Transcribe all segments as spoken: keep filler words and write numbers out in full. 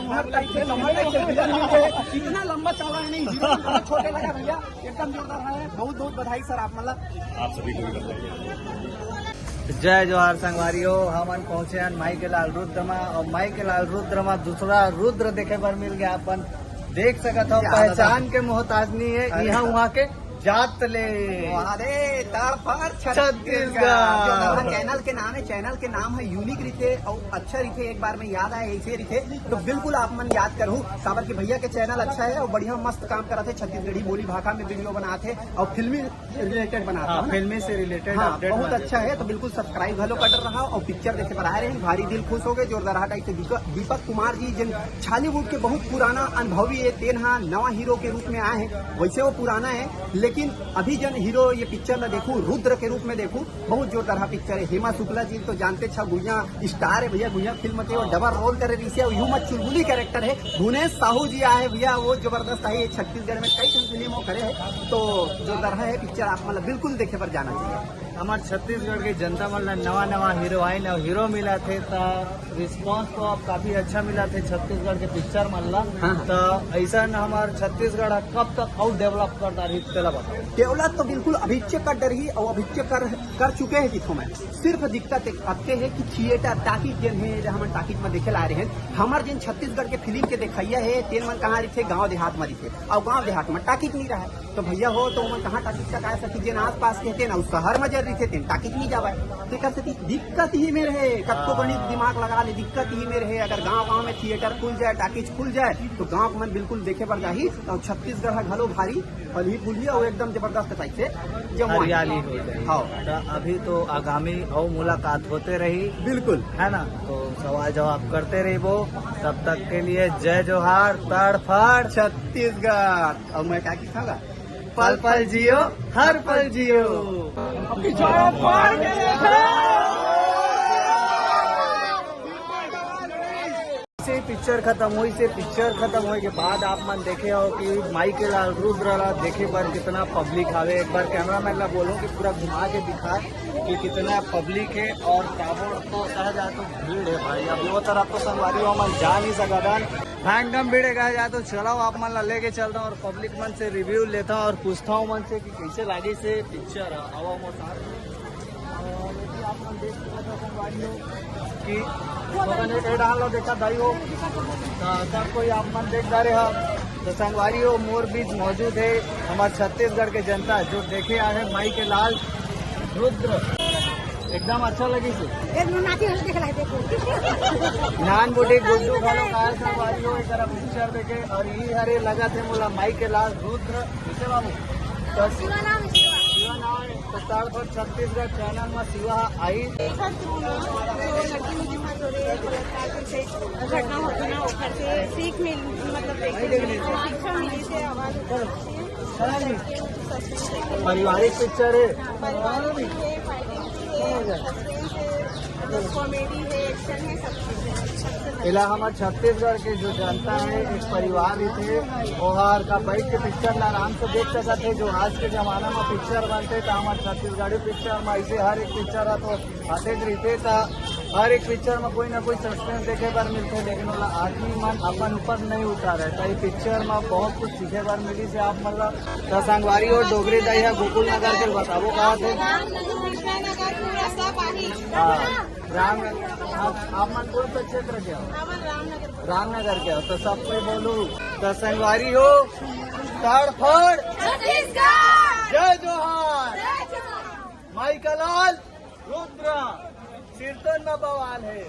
हर type से लंबा type से विलन मिल गए। इतना लंबा चौड़ा है नहीं, हीरो बहुत छोटे लगा भैया, एकदम जोरदार है। बहुत बहुत बधाई सर आप मतलब। आप सभी को भी बधाई। जय जोहार संगवारी हो, हमन पहुंचे हन माई के लाल रुद्र मा, और माई के लाल रुद्र मा दूसरा रुद्र देखे बर मिल गया। अपन देख सकत हो, पहचान के मोहताज नहीं है, यहाँ वहाँ के जात ले। अरे तड़फड़ छत्तीसगढ़। छत्तीसगढ़। जो नवा चैनल के नाम है, चैनल के नाम है यूनिक रिथे और अच्छा रिथे, एक बार में याद आए ऐसे रिथे, तो बिल्कुल आप मन याद करू। काबर के भैया के चैनल अच्छा है और बढ़िया मस्त काम करत है, छत्तीसगढ़ी बोली भाखा में वीडियो बनात है और फिल्मी रिलेटेड बनात है, हाँ, है ना? फिल्मी से रिलेटेड हाँ, अपडेट बहुत अच्छा है, तो बिल्कुल सब्सक्राइब घलो कर रहा और पिक्चर देखे बर आए रहे, भारी दिल खुश हो गए। जोरदार टाइप से दीपक, दीपक कुमार जी जिन छॉलीवुड के बहुत पुराना अनुभवी है, तेन हा नवा हीरो के रूप में आए हैं, वैसे वो पुराना है, लेकिन अभी जन हीरो ये पिक्चर ला देखू, रुद्र के रूप में देखू, बहुत जोरदार हा पिक्चर है। हेमा शुक्ला जी तो जानते छा, गुइया स्टार है भैया, गुइया फिल्म के वो डबल रोल करे रिसे, और यू मत चुलबुली कैरेक्टर है। भुवनेश साहू जी आए भैया, वो जबरदस्त है, ये छत्तीसगढ़ में कई ठन फिल्म वो करे है, तो जोरदार है पिक्चर, आप मतलब बिल्कुल देखे पर जाना चाहिए। हमारे छत्तीसगढ़ के जनता मन ला नवा नवा हीरो आइन और हीरो मिला थे, त रिस्पांस तो अब काफी अच्छा मिला थे छत्तीसगढ़ के पिक्चर मन ला। हाँ, हाँ। त ऐसा न हमारे छत्तीसगढ़ कब तक और डेवलप करता रही, तेला बताओ। डेवलप तो बिल्कुल अभिच्चे कर डरही और अभिच्चे कर, कर चुके हैं किथों में। सिर्फ दिक्कत एक अतके है कि थिएटर, टाकीज जेन है, जे हमन टाकीज में देखे ला रहे हैं, हमार जेन छत्तीसगढ़ के फिल्म के देखैया है, तेन मन कहाँ रहिथे, गांव देहात में रहिथे, और गांव देहात में टाकीज नहीं रहा है। तो भैया हो, तो ओमन कहाँ टाकीज का काय सकी, जेन आसपास के तेन अउ शहर में जर रहिथे, तेन टाकीज नहीं जावय। तेकर सेती दिक्कत ही में रहे, कतको बड़ी दिमाग लगा ले, दिक्कत ही में रहे। अगर गांव-गांव में थिएटर खुल जाए, टाकीज खुल जाए, तो गांव के मन बिल्कुल देखे बर जाही। और छत्तीसगढ़ ह घलो भारी फलही फूलही और एकदम जबरदस्त टाइप से जमवाही। हरियाली हो जाए। हाँ। तो अभी तो आगामी और मुलाकात होते रही। बिल्कुल। है ना? तो सवाल जवाब करते रहिबो। तब तक के लिए जय जोहार, तड़फड़ छत्तीसगढ़। और मैं क्या किखागा? पल पल जियो, हर पल जियो। से पिक्चर खत्म हुई, से पिक्चर खत्म होए के बाद आप मन देखे हो कि माई के लाल रुद्र ला देखे बर कितना पब्लिक आवे। एक बार कैमरामैन ला बोलो कि पूरा घुमा के दिखा कि कितना पब्लिक है। और ताबड़तोड़ कहा जाए तो भीड़ है भाई। अभी वो तरफ तो संगवारी हो, मन जा नहीं सकत हन। भांगम भीड़ है कहा जाए तो चलो आप मन ला लेके चलता हूँ और पब्लिक मन से रिव्यू लेता हूँ और पूछता हूँ मन से कि कैसे लागे से पिक्चर। हवा मोसार और यदि आप मन देख सकत हो संगवारी हो कि पता नहीं कहीं डाल लो, देखा दाई हो, तो सब कोई आप मन देख जा रहे हो। तो संगवारी हो, मोर बीच मौजूद है हमारे छत्तीसगढ़ के जनता जो देखे आए हैं माई के लाल रुद्र। एकदम अच्छा लगी से। एक नाती हो देख रहा है, देखो। नान बुढ़ी गुड्डू घलो कहा संगवारी हो, एक तरफ पिक्चर देखे और ये हरे लगा थे मोला माई के लाल रुद्र। कैसे बाबू? तो शिवा नाम है, शिवा। शिवा नाम है। तो तड़फड़ छत्तीसगढ़ चैनल में शिवा आई। देखा तू ना, जो लड़की मुझे साथ हो रही है, बलात्कार से घटना होती ना, ओकर से सीख मिल, मतलब, देखने मिली, शिक्षा मिली से आवाज उठाना चाहिए। पारिवारिक पिक्चर है। पारिवारिक भी है, फाइटिंग भी है, सस्पेंस है, मतलब, कॉमेडी है, एक्शन है, सब चीज़ है। सबसे एला हमर छत्तीसगढ़ के जो जनता है, एक परिवार रहिथे, ओहर का बैठ के पिक्चर ला आराम से देख सकत है। जो आज के जमाना में पिक्चर बनथे, तो हमर छत्तीसगढ़ी पिक्चर में ऐसे हर एक पिक्चर है, तो अतेक रहिथे, तो हर एक पिक्चर में कोई ना कोई सस्पेंस देखे बर मिलथे, लेकिन ओला आदमी मन अपन ऊपर नहीं उतारे। तो ये पिक्चर में बहुत कुछ सीखे बर मिली से आप मन ला। तो संगवारी हो, डोगरी दाई है गोकुल नगर के, बताबो कहाँ थे। रामनगर, कृष्णा नगर, पूरा सब आही। हाँ, राम, आप, आप मन कौन सा क्षेत्र के हो? हमन रामनगर। रामनगर के हो, तो सब कोई बोलू। तो संगवारी हो, तड़फड़ छत्तीसगढ़। जय जोहार। जय जोहार। माई का लाल रुद्र सिरतोन में बवाल है।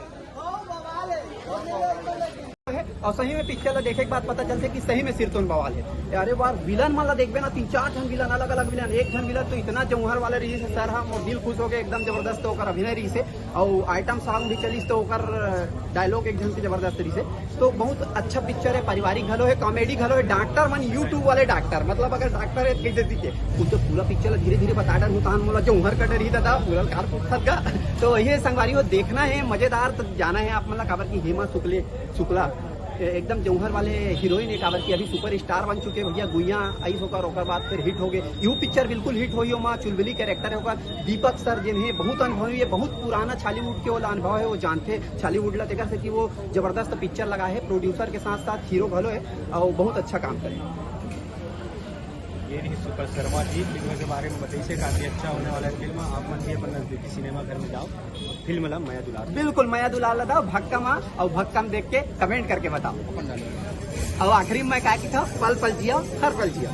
और सही में पिक्चर ला देखे के बाद पता चलथे कि सही में सिरतोन बवाल है। अरे वाह, विलन मन ला देखबे ना, तीन चार झन विलन, अलग अलग विलन, एक झन विलन तो इतना जौहर वाला रहिस हे सर, हम दिल खुश हो गए, एकदम जबरदस्त ओकर अभिनय रहिस हे। और आइटम सॉन्ग भी चलिस तो ओकर डायलॉग एक झन के जबरदस्त रहिस हे। तो बहुत अच्छा पिक्चर है, पारिवारिक घलो है, कॉमेडी घलो है। डॉक्टर मन YouTube वाले डॉक्टर, मतलब अगर डॉक्टर है तो कैसे सीखे, वो तो पूरा पिक्चर ला धीरे धीरे बता डर होता हन, मोला जौहर का डर ही दादा, पूरा कार फूट खत का। तो ये संगवारी हो, देखना है, मजेदार तो जाना है आप, मतलब काबर की हेमा शुक्ले, शुक्ला एकदम जौहर वाले हीरोइन हे, काबर कि अभी सुपर स्टार बन चुके भैया। गुइया आइस ओकर, ओकर बाद फिर हिट हो गे। यू पिक्चर बिल्कुल हिट होही, ओमा चुलबुली कैरेक्टर हे ओकर। दीपक सर जेन हे, बहुत अनुभवी हे, बहुत पुराना छॉलीवुड के ओला अनुभव हे, वो जानथे छॉलीवुड ला, तेकर से कि वो जबरदस्त पिक्चर लगा हे, प्रोड्यूसर के साथ साथ हीरो घलो हे, और बहुत अच्छा काम करे। ये रही सुपर शर्मा जी, फिल्म के बारे में बताइए, काफी अच्छा होने वाला है फिल्म। आप मन भी अपन नजदीकी सिनेमा घर में जाओ, फिल्म ला मया दुलार। बिल्कुल, मया दुलार ला दाव, भक्कम आ, और भक्कम देख के कमेंट करके बताओ। और आखिरी में मैं का किहा, पल पल जिया, हर पल जिया।